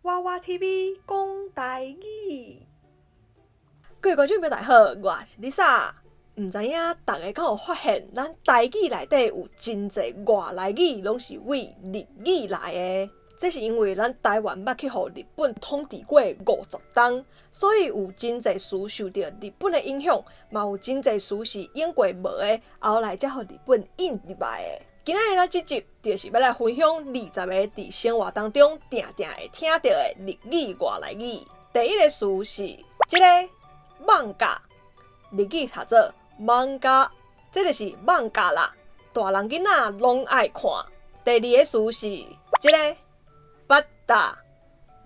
娃娃 TV 講台語。各位觀眾朋友大家好，我是 Lisa。毋知影逐家敢有發現，咱台語內底有真濟外來語，攏是對日語來的。這是因為咱台灣捌去予日本統治過50冬，所以有真濟詞受著日本的影響，嘛有真濟詞是用過無的，後來才予日本引入來的。今仔日咱這集就是欲來分享20個佇生活當中定定會聽著的日語外來語。第一個詞是這个漫畫，日語讀做漫画，這就是漫畫啦，大人囡仔攏愛看。第二个詞是這个バッター，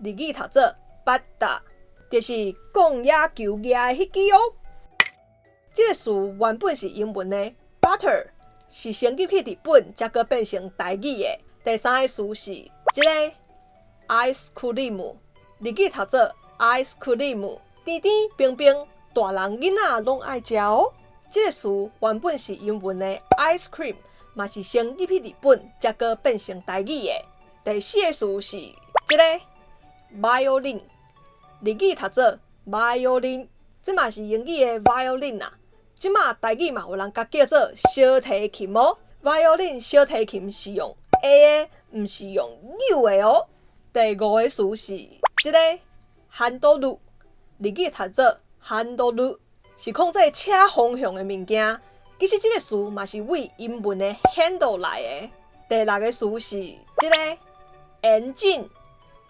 日語讀做バッター，就是講野球舉的彼支哦。這个詞原本是英文的 batter，是先入去日本，才閣變成台語的。第三個詞是這个アイスクリーム，日語讀做アイスクリーム，甜甜冰冰，大人囡仔攏愛食哦。這个詞原本是英文的 ice cream，嘛是先入去日本，才閣變成台語的。第四个詞是這个バイオリン，日語讀做バイオリン，這嘛是英語的 violin 啊。這馬台語嘛有人共叫做小提琴哦。violin 小提琴是用下的，毋是用扭的哦。第五个詞是這个ハンドル，日語讀做ハンドル，是控制車方向的物件。其實這个詞嘛是對英文的 handle 來的。第六個詞是這个エンジン，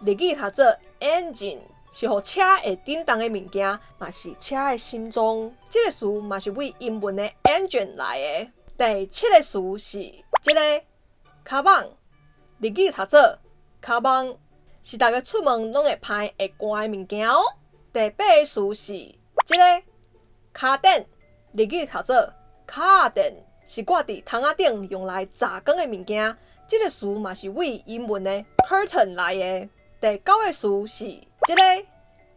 日語讀做 engine，是予車會振動的物件，嘛是車的心臟。這个詞嘛是對英文的 engine 來的。第七个詞是這个カバン，日語讀做カバン，是逐家出門攏會歹會寒的物件哦。第八个詞是這个カーテン，日語讀做カーテン，是掛佇窗仔頂用來閘光的物件。這个詞嘛是對英文的 curtain 來的。第九个詞是這个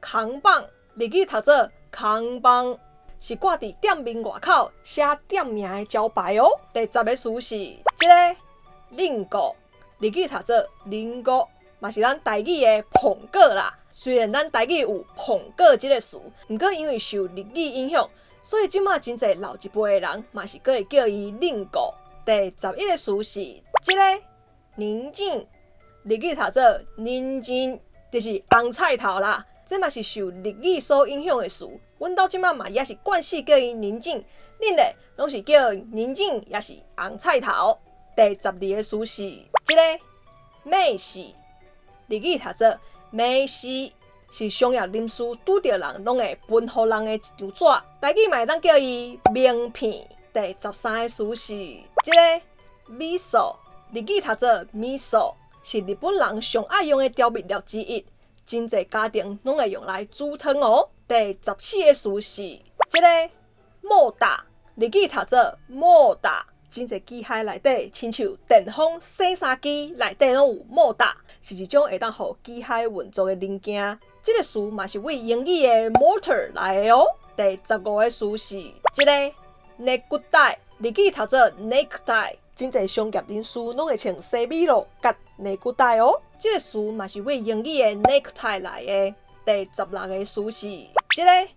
看板，日語讀做看板，是掛佇店面外口寫店名的招牌哦。第十个詞是這个リンゴ，日語讀做リンゴ，嘛是咱台語的蘋果啦。雖然咱台語有蘋果這个詞，毋過因為受日語影響，所以這馬真濟老一輩的人嘛是閣會叫伊リンゴ。第11個詞是這个ニンジン，日語讀做ニンジン，就是紅菜頭啦。這嘛是受日語所影響的詞，阮兜這馬嘛也是慣勢叫伊ニンジン，恁咧攏是叫ニンジン，抑是紅菜頭。第12個詞是這个名刺，日語讀做メーシ，是商業人士拄著人攏會分予人的一張紙，台語嘛會當叫伊名片。第13個詞是這个味噌，日語讀做ミソ，是日本人上愛用的調味料之一，真濟家庭攏會用來煮湯哦。第14個詞是這个モーター，日語讀做モーター，真濟機械內底，親像電風洗衫機內底攏有モーター，是一種會當予機械運作的零件。這個詞嘛是對英語的 motor 來的哦。第15個詞是這个ネクタイ，日語讀做 necktie，真濟商業人士攏會穿西米露佮ネクタイ哦。這個詞嘛是對英語的 necktie 來的。第16個詞是這个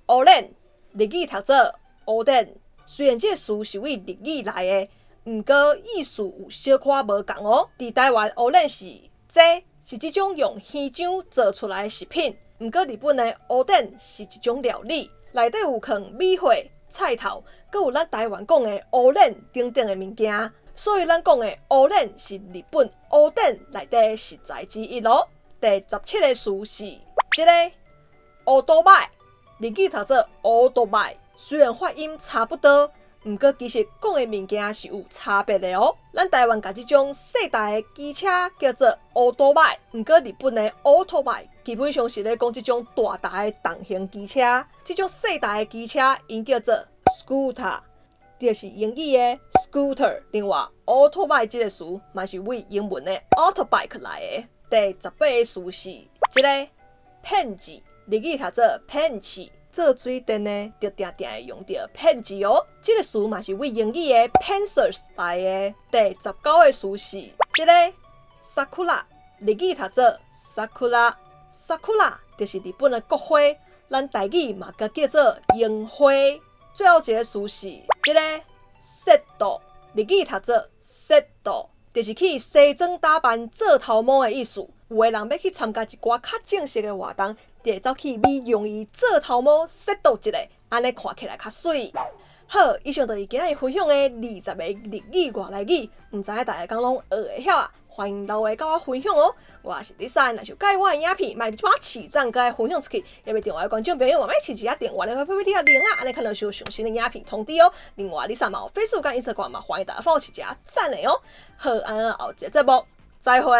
おでん，日語讀做オデン。雖然這個詞是對日語來的，毋過意思有小可無仝哦。佇台灣，おでん是這是這種用魚漿做出來的食品，毋過日本的おでん是一種料理，內底有囥米血、菜頭，閣有咱台灣講的烏龍等等的物件，所以咱講的おでん是日本おでん內底的食材之一囉。第17個詞是這个オートバイ，日語讀做オートバイ，雖然發音差不多，毋過其實講的物件是有差別的哦。咱台灣共這種細台的機車叫做オートバイ，毋過日本的オートバイ基本上是咧講這種大台的重型機車。這種細台的機車𪜶叫做 scooter，就是英語的 scooter。另外，オートバイ這個詞嘛是對英文的 autobike 來的。第18個詞是這个ペンチ，日語讀做ペンチ。做水電的，就定定會用著ペンチ哦。這个詞嘛是對英語的 pencils 來的。第19個詞是這个サクラ，日語讀做桜，桜就是日本的國花，咱台語嘛共叫做櫻花。最後一個詞是這个セット，日語讀做セット，就是去西裝打扮做頭毛的意思。有的人欲去參加一寡較正式的活動，就會走去美容院做頭毛，セット一下，按呢看起來較媠。好，以上就是今仔日分享的20個日語外來語，毋知影大家敢攏學會曉啊？歡迎留言佮我分享哦。我是 Lisa，若是有佮意我的影片，莫這擺揤讚佮分享出去，也袂訂閱的觀眾朋友嘛，欲揤一下訂閱的飛飛鈴仔，按呢較能收上新的影片通知哦。另外，Lisa 嘛有 Facebook 佮 Instagram 嘛，歡迎大家幫我揤一下讚的哦。好，按呢後一個節目再會。